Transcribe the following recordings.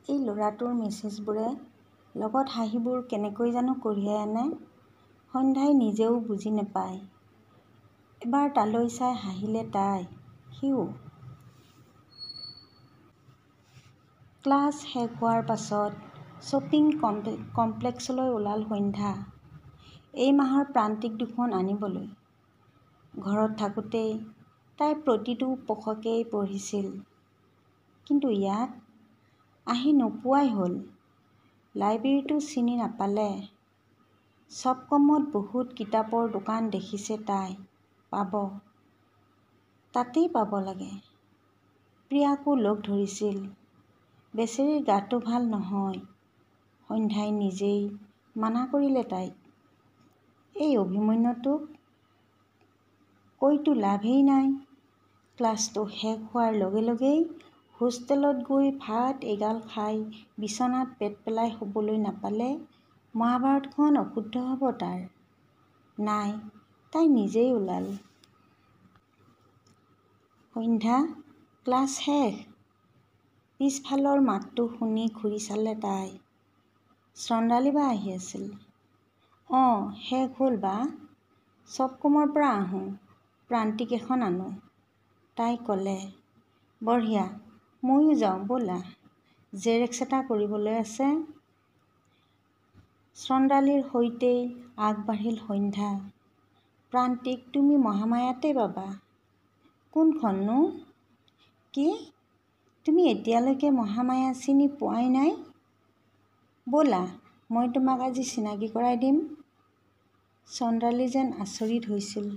এই ল'ৰাটোৰ মেছেজবোৰে লগত হাঁহিবোৰ কেনেকৈ জানো কঢ়িয়াই আনে, সন্ধ্যাই নিজেও বুজি নাপায়। এবাৰ তালৈ চাই হাঁহিলে তাই। সিও। ক্লাছ শেষ হোৱাৰ পাছত শ্বপিং কমপ্লেক্সলৈ ওলাল সন্ধ্যা। এই মাহৰ প্ৰান্তিক দুখন আনিবলৈ। ঘৰত থাকোঁতেই তাই প্ৰতিটো পষেকেই পঢ়িছিল। কিন্তু ইয়াত আহি নোপোৱাই হ'ল। লাইব্ৰেৰীটো চিনি নাপালে। শ্বপকমত বহুত কিতাপৰ দোকান দেখিছে তাই। পাব, তাতেই পাব লাগে। প্ৰিয়াকো লগ ধৰিছিল। বেচেৰীৰ গাটো ভাল নহয়। সন্ধ্যাই নিজেই মানা কৰিলে তাইক। এই অভিমন্যুটোক কৈতো লাভেই নাই। ক্লাছটো শেষ হোৱাৰ লগে লগেই হোষ্টেলত গৈ ভাত এগাল খাই বিছনাত পেট পেলাই শুবলৈ নাপালে মহাভাৰতখন অশুদ্ধ হ'ব তাৰ। নাই, তাই নিজেই ওলাল। সন্ধ্যা, ক্লাছ শেষ? পিছফালৰ মাতটো শুনি ঘূৰি চালে তাই। চন্দ্ৰালী বা আহি আছিল। অঁ, শেষ হ'ল বা। শ্বপকমৰ পৰা আহোঁ, প্ৰান্তিক এখন আনো। তাই ক'লে। বঢ়িয়া, ময়ো যাওঁ ব'লা। জেৰেক্স এটা কৰিবলৈ আছে। চন্দ্ৰালীৰ সৈতেই আগবাঢ়িল সন্ধ্যা। প্ৰান্তিক তুমি মহামায়াতে পাবা। কোনখননো? কি? তুমি এতিয়ালৈকে মহামায়া চিনি পোৱাই নাই? ব'লা, মই তোমাক আজি চিনাকি কৰাই দিম। চন্দ্ৰালী যেন আচৰিত হৈছিল।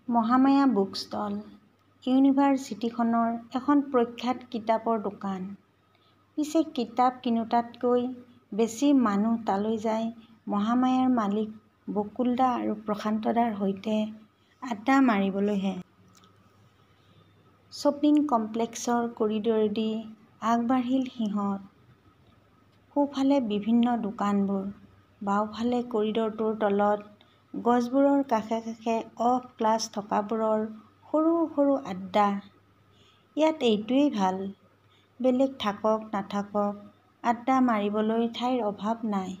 মহামায়া বুক ষ্টল ইউনিভাৰ্চিটিখনৰ এখন প্ৰখ্যাত কিতাপৰ দোকান। পিছে কিতাপ কিনোতাতকৈ বেছি মানুহ তালৈ যায় মহামায়াৰ মালিক বকুলদা আৰু প্ৰশান্তদাৰ সৈতে আড্ডা মাৰিবলৈহে। শ্বপিং কমপ্লেক্সৰ কৰিডৰেদি আগবাঢ়িল সিহঁত। সোঁফালে বিভিন্ন দোকানবোৰ, বাওঁফালে কৰিডৰটোৰ তলত গছবোৰৰ কাষে কাষে অফ ক্লাছ থকাবোৰৰ সৰু সৰু আড্ডা। ইয়াত এইটোৱেই ভাল, বেলেগ থাকক নাথাকক আড্ডা মাৰিবলৈ ঠাইৰ অভাৱ নাই।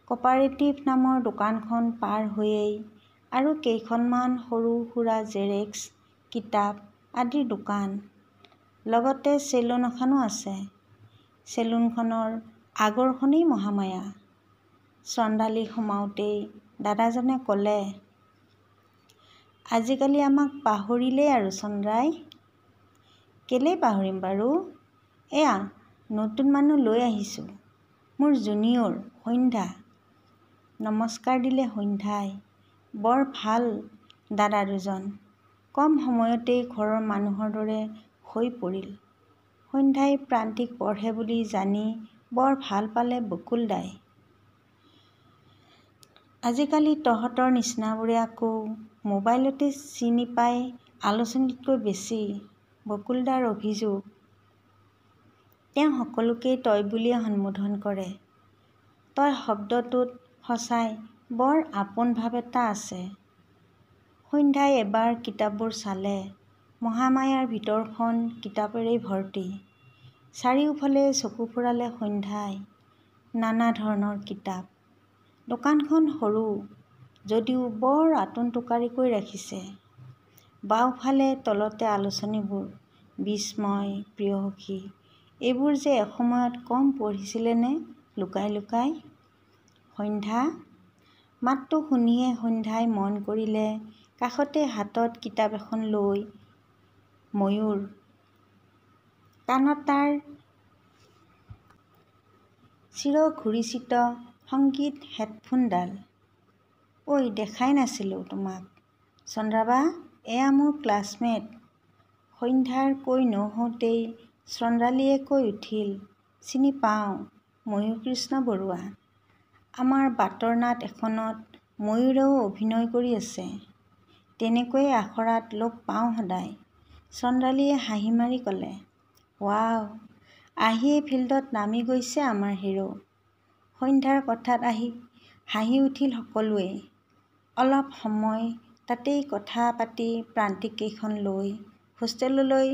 কপাৰেটিভ নামৰ দোকানখন পাৰ হৈয়েই আৰু কেইখনমান সৰু-সুৰা জেৰেক্স, কিতাপ আদিৰ দোকান। লগতে চেলুন এখনো আছে। চেলুনখনৰ আগৰখনেই মহামায়া। চন্দ্ৰালী সোমাওঁতেই দাদাজনে ক'লে, আজিকালি আমাক পাহৰিলেই আৰু চন্দ্ৰাই। কেলেই পাহৰিম বাৰু? এয়া নতুন মানুহ লৈ আহিছোঁ, মোৰ জুনিয়ৰ সন্ধ্যা। নমস্কাৰ দিলে সন্ধ্যাই। বৰ ভাল দাদা দুজন। কম সময়তেই ঘৰৰ মানুহৰ দৰে হৈ পৰিল। সন্ধ্যাই প্ৰান্তিক পঢ়ে বুলি জানি বৰ ভাল পালে বকুলদাই। আজিকালি তহঁতৰ নিচিনাবোৰে আকৌ মোবাইলতে চিনি পায় আলোচনীতকৈ বেছি, বকুলদাৰ অভিযোগ। তেওঁ সকলোকে তই বুলিয়েই সম্বোধন কৰে। তই শব্দটোত সঁচাই বৰ আপোন ভাৱ এটা আছে। সন্ধ্যাই এবাৰ কিতাপবোৰ চালে। মহামায়াৰ ভিতৰখন কিতাপেৰেই ভৰ্তি। চাৰিওফালে চকু ফুৰালে সন্ধ্যাই। নানা ধৰণৰ কিতাপ। দোকানখন সৰু যদিও বৰ আটোমটোকাৰিকৈ ৰাখিছে। বাওঁফালে তলতে আলোচনীবোৰ। বিস্ময়, প্ৰিয়সখী এইবোৰ যে এসময়ত কম পঢ়িছিলেনে লুকাই লুকাই। সন্ধ্যা? মাতটো শুনিয়ে সন্ধ্যাই মন কৰিলে কাষতে হাতত কিতাপ এখন লৈ ময়ূৰ। কাণত তাৰ চিৰঘুৰিচিত সংগীত হেডফোনডাল। ঐ, দেখাই নাছিলোঁ তোমাক। চন্দ্ৰাবা, এয়া মোৰ ক্লাছমেট। সন্ধ্যাৰ কৈ নৌহওঁতেই চন্দ্ৰালীয়ে কৈ উঠিল, চিনি পাওঁ, ময়ূৰকৃষ্ণ বৰুৱা। আমাৰ বাটৰ নাট এখনত ময়ূৰেও অভিনয় কৰি আছে। তেনেকৈয়ে আখৰাত লগ পাওঁ সদায়। চন্দ্ৰালীয়ে হাঁহি মাৰি ক'লে, ৱাও, আহিয়েই ফিল্ডত নামি গৈছে আমাৰ হিৰো। সন্ধ্যাৰ কথাত হাঁহি উঠিল সকলোৱে। অলপ সময় তাতেই কথা পাতি প্ৰান্তিককেইখন লৈ হোষ্টেললৈ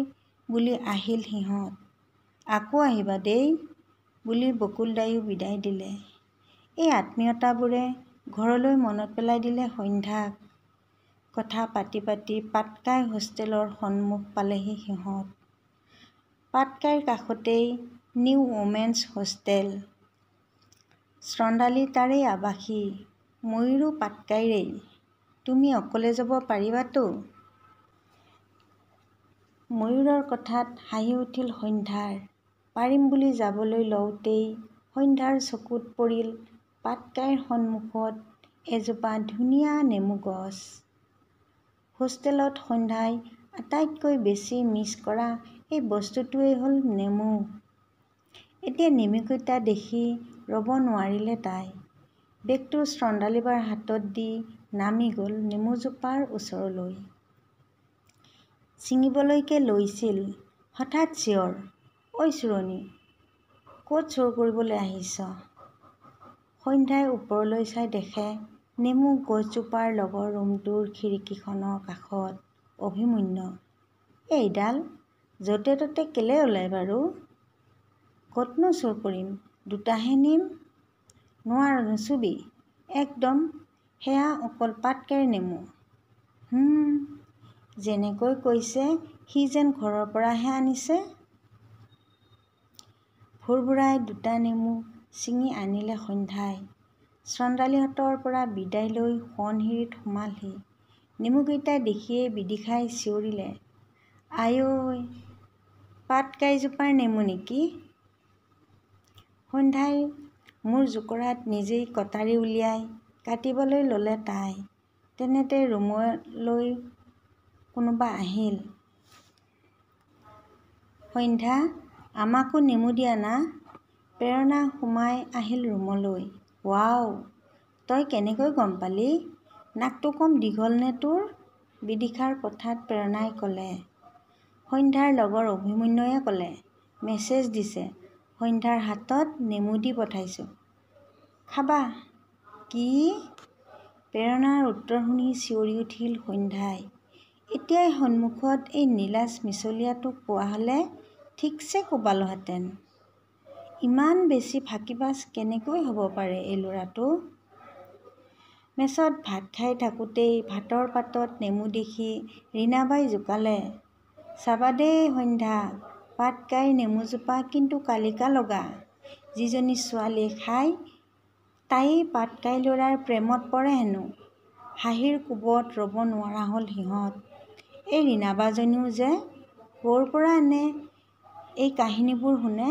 বুলি আহিল সিহঁত। আকৌ আহিবা দেই বুলি বকুলদায়ো বিদায় দিলে। এই আত্মীয়তাবোৰে ঘৰলৈ মনত পেলাই দিলে সন্ধ্যাক। কথা পাতি পাতি পাটকাই হোষ্টেলৰ সন্মুখ পালেহি সিহঁত। পাটকাইৰ কাষতেই নিউ ওমেন্স হোষ্টেল। চন্দ্ৰালী তাৰেই আৱাসী, ময়ূৰো পাটকাইৰেই। তুমি অকলে যাব পাৰিবাতো? ময়ূৰৰ কথাত হাঁহি উঠিল সন্ধ্যাৰ। পাৰিম বুলি যাবলৈ লওঁতেই সন্ধ্যাৰ চকুত পৰিল পাটকাইৰ সন্মুখত এজোপা ধুনীয়া নেমু গছ। হোষ্টেলত সন্ধ্যাই আটাইতকৈ বেছি মিছ কৰা এই বস্তুটোৱেই হ'ল নেমু। এতিয়া নেমুকেইটা দেখি ৰ'ব নোৱাৰিলে তাই। বেগটো চন্দ্ৰালীবাৰ হাতত দি নামি গ'ল নেমুজোপাৰ ওচৰলৈ। ছিঙিবলৈকে লৈছিল, হঠাৎ চিঞৰ, ঐ চোৰণী, ক'ত চোৰ কৰিবলৈ আহিছ? সন্ধ্যাই ওপৰলৈ চাই দেখে নেমু গছজোপাৰ লগৰ ৰুমটোৰ খিৰিকীখনৰ কাষত অভিমন্যু। এইডাল য'তে ত'তে কেলে ওলায় বাৰু? ক'তনো চোৰ কৰিম, দুটাহে নিম। নোৱাৰ, নুচুবি একদম, সেয়া অকল পাটকাইৰ নেমু। যেনেকৈ কৈছে সি যেন ঘৰৰ পৰাহে আনিছে। ভোৰভোৰাই দুটা নেমু ছিঙি আনিলে সন্ধ্যাই। চন্দ্ৰালীহঁতৰ পৰা বিদায় লৈ সোৱণশিৰিত সোমালহি। নেমুকেইটা দেখিয়েই বিদিশাই চিঞৰিলে, আইঐ, পাটকাইজোপাৰ নেমু নেকি? সন্ধ্যাই মূৰ জোকৰাত নিজেই কটাৰী উলিয়াই কাটিবলৈ ল'লে তাই। তেনেতে ৰুমলৈ কোনোবা আহিল। সন্ধ্যা, আমাকো নেমু দিয়া না। প্ৰেৰণা সোমাই আহিল ৰুমলৈ। ৱাও, তই কেনেকৈ গম পালি? নাকটো কম দীঘল নে তোৰ? বিদিশাৰ কথাত প্ৰেৰণাই ক'লে। সন্ধ্যাৰ লগৰ অভিমন্যুৱে ক'লে, মেছেজ দিছে, সন্ধ্যাৰ হাতত নেমু দি পঠাইছোঁ, খাবা। কি? প্ৰেৰণাৰ উত্তৰ শুনি চিঞৰি উঠিল সন্ধ্যাই। এতিয়াই সন্মুখত এই নিলাজ মিছলীয়াটোক পোৱা হ'লে ঠিকছে কোবালোহেঁতেন। ইমান বেছি ফাঁকিবাজ কেনেকৈ হ'ব পাৰে এই ল'ৰাটো? মেচত ভাত খাই থাকোঁতেই ভাতৰ পাতত নেমু দেখি ৰীণাবাই জোকালে, চাবা দেই সন্ধ্যা, পাটকাইৰ নেমুজোপা কিন্তু কালিকা লগা। যিজনী ছোৱালীয়ে খায় তায়েই পাটকাই ল'ৰাৰ প্ৰেমত পৰে হেনো। হাঁহিৰ কোবত ৰ'ব নোৱাৰা হ'ল সিহঁত। এই ৰীণাবাজনীও যে ক'ৰ পৰা আনে এই কাহিনীবোৰ শুনে।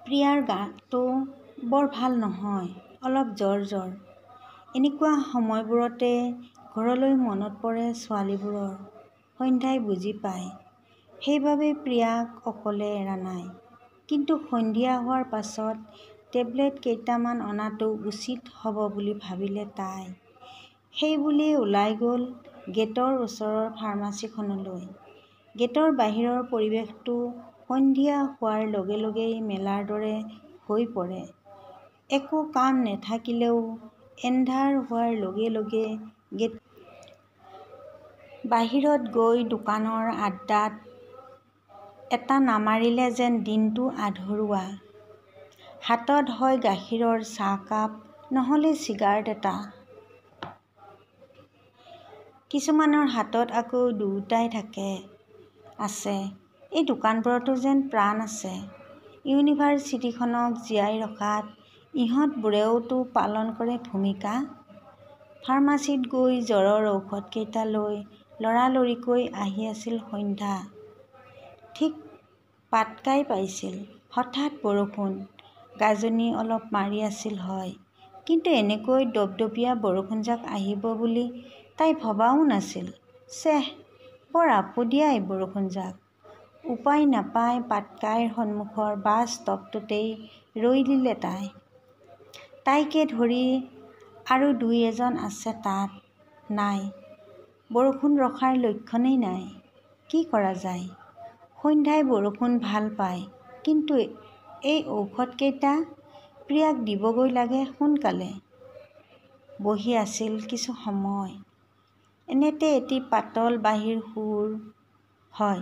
প্ৰিয়াৰ গাটো বৰ ভাল নহয়, অলপ জ্বৰ জ্বৰ। এনেকুৱা সময়বোৰতে ঘৰলৈ মনত পৰে ছোৱালীবোৰৰ। সন্ধ্যাই বুজি পায়, সেইবাবেই প্ৰিয়াক অকলে এৰা নাই। কিন্তু সন্ধিয়া হোৱাৰ পাছত টেবলেট কেইটামান অনাটো উচিত হ'ব বুলি ভাবিলে তাই। সেইবুলিয়েই ওলাই গ'ল গেটৰ ওচৰৰ ফাৰ্মাচীখনলৈ। গেটৰ বাহিৰৰ পৰিৱেশটো সন্ধিয়া হোৱাৰ লগে লগেই মেলাৰ দৰে হৈ পৰে। একো কাম নাথাকিলেও এন্ধাৰ হোৱাৰ লগে লগে গেট বাহিৰত গৈ দোকানৰ আড্ডাত এটা নামাৰিলে যেন দিনটো আধৰুৱা। হাতত হয় গাখীৰৰ চাহকাপ, নহ'লে চিগাৰেট এটা। কিছুমানৰ হাতত আকৌ দুয়োটাই থাকে আছে। এই দোকানবোৰতো যেন প্ৰাণ আছে। ইউনিভাৰ্চিটিখনক জীয়াই ৰখাত ইহঁতবোৰেওতো পালন কৰে ভূমিকা। ফাৰ্মাচীত গৈ জ্বৰৰ ঔষধকেইটা লৈ লৰালৰিকৈ আহি আছিল সন্ধ্যা। ঠিক পাটকাই পাইছিল। হঠাৎ বৰষুণ। গাজনি অলপ মাৰি আছিল হয়, কিন্তু এনেকৈ দপদপীয়া বৰষুণজাক আহিব বুলি তাই ভবাও নাছিল। ছেহ, বৰ আপদীয়া এই বৰষুণজাক। উপায় নাপাই পাটকাইৰ সন্মুখৰ বাছ ষ্টপটোতেই ৰৈ দিলে তাই। তাইকে ধৰি আৰু দুই এজন আছে তাত। নাই, বৰষুণ ৰখাৰ লক্ষণেই নাই। কি কৰা যায়? সন্ধ্যাই বৰষুণ ভাল পায়, কিন্তু এই ঔষধকেইটা প্ৰিয়াক দিবগৈ লাগে সোনকালে। বহি আছিল কিছু সময়। এনেতে এটি পাতল বাঁহীৰ সুৰ হয়,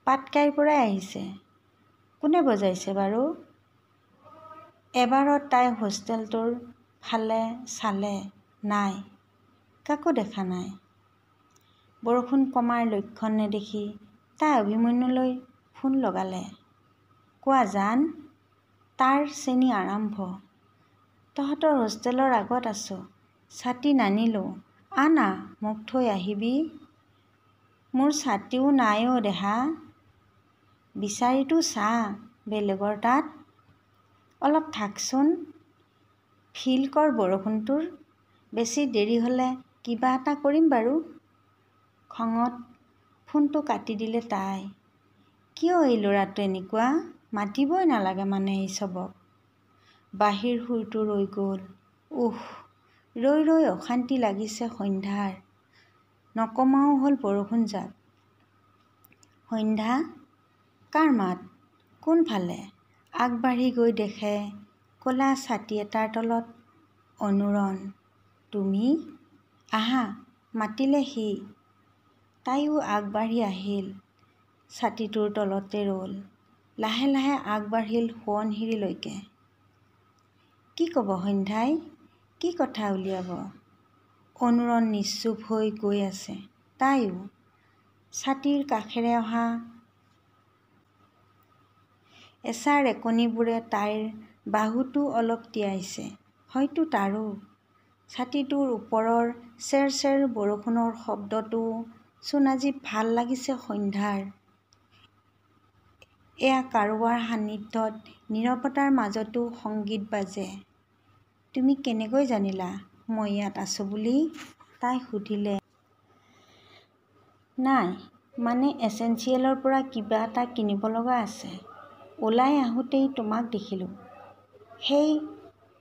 পাটকাইৰ পৰাই আহিছে। কোনে বজাইছে বাৰু? এবাৰত তাই হোষ্টেলটোৰ ফালে চালে। নাই, কাকো দেখা নাই। বৰষুণ কমাৰ লক্ষণ নেদেখি তাই অভিমন্যুলৈ ফোন লগালে। কোৱা জান, তাৰ শ্ৰেণী আৰম্ভ। তহঁতৰ হোষ্টেলৰ আগত আছোঁ। ছাতি নানিলোঁ। আহ না, মোক থৈ আহিবি। মোৰ ছাতিও নাই অ' দেহা। বিচাৰিতো চা বেলেগৰ তাত। অলপ থাকচোন, ফিল কৰ বৰষুণটোৰ। বেছি দেৰি হ'লে কিবা এটা কৰিম বাৰু। খঙত ফোনটো কাটি দিলে তাই। কিয় এই ল'ৰাটো এনেকুৱা? মাতিবই নালাগে মানে এই চবক। বাঁহীৰ সুৰটো ৰৈ গ'ল। উফ, ৰৈ ৰৈ অশান্তি লাগিছে সন্ধ্যাৰ। নকমাও হ'ল বৰষুণজাক। সন্ধ্যা? কাৰ মাত? কোনফালে? আগবাঢ়ি গৈ দেখে ক'লা ছাতি এটাৰ তলত অনুৰণ। তুমি? আহা, মাতিলে সি। তাইও আগবাঢ়ি আহিল। ছাতিটোৰ তলতে ৰ'ল। লাহে লাহে আগবাঢ়িল সোৱণশিৰিলৈকে। কি ক'ব সন্ধ্যাই? কি কথা উলিয়াব? অনুৰণ নিশ্চুপ হৈ গৈ আছে। তাইও। ছাতিৰ কাষেৰে অহা এচাৰেকণিবোৰে তাইৰ বাহুটো অলপ তিয়াইছে। হয়তো তাৰো। ছাতিটোৰ ওপৰৰ চেৰ চেৰ বৰষুণৰ শব্দটোও চোন আজি ভাল লাগিছে সন্ধ্যাৰ। এয়া কাৰোবাৰ সান্নিধ্যত নীৰৱতাৰ মাজতো সংগীত বাজে। তুমি কেনেকৈ জানিলা মই ইয়াত আছোঁ বুলি? তাই সুধিলে। নাই, মানে এছেঞ্চিয়েলৰ পৰা কিবা এটা কিনিব লগা আছে। ওলাই আহোঁতেই তোমাক দেখিলোঁ। সেই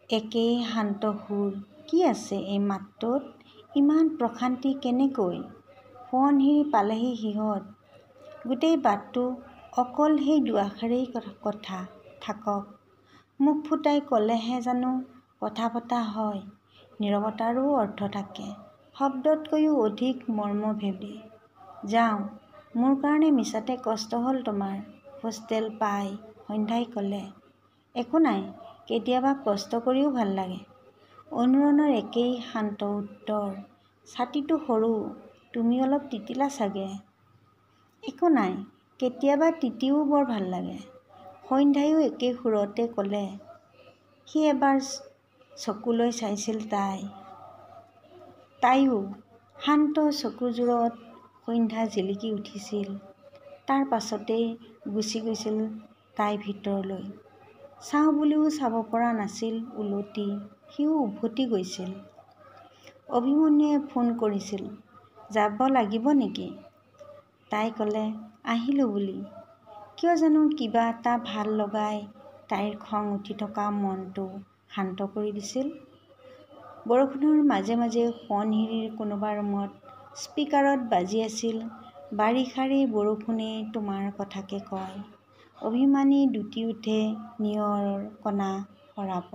একেই শান্ত সুৰ। কি আছে এই মাতটোত? ইমান প্ৰশান্তি কেনেকৈ? সোৱণশিৰি পালেহি সিহঁত। গোটেই বাটটো অকল সেই দুআষাৰেই কথা। থাকক, মুখ ফুটাই ক'লেহে জানো কথা পতা হয়। নীৰৱতাৰো অৰ্থ থাকে, শব্দতকৈও অধিক মৰ্মভেদী। যাওঁ, মোৰ কাৰণে মিছাতে কষ্ট হ'ল তোমাৰ। হোষ্টেল পাই সন্ধ্যাই ক'লে। একো নাই, কেতিয়াবা কষ্ট কৰিও ভাল লাগে। অনুৰণৰ একেই শান্ত উত্তৰ। ছাতিটো সৰু, তুমি অলপ তিতিলা চাগে। একো নাই, কেতিয়াবা তিতিও বৰ ভাল লাগে। সন্ধ্যায়ো একে সুৰতে ক'লে। সি এবাৰ চকুলৈ চাইছিল তাই। তাইও। শান্ত চকুযোৰত সন্ধ্যা জিলিকি উঠিছিল। তাৰ পাছতেই গুচি গৈছিল তাই ভিতৰলৈ। চাওঁ বুলিও চাব পৰা নাছিল উলটি। সিও উভতি গৈছিল। অভিমন্যুৱে ফোন কৰিছিল, যাব লাগিব নেকি? তাই ক'লে আহিলোঁ বুলি। কিয় জানো কিবা এটা ভাল লগাই তাইৰ খং উঠি থকা মনটো শান্ত কৰি দিছিল। বৰষুণৰ মাজে মাজে সোৱণশিৰিৰ কোনোবা ৰুমত স্পীকাৰত বাজি আছিল বাৰিষাৰে বৰষুণে তোমাৰ কথাকে কয়, অভিমানী দুটি ওঁঠে নিয়ৰ কণা সৰাব।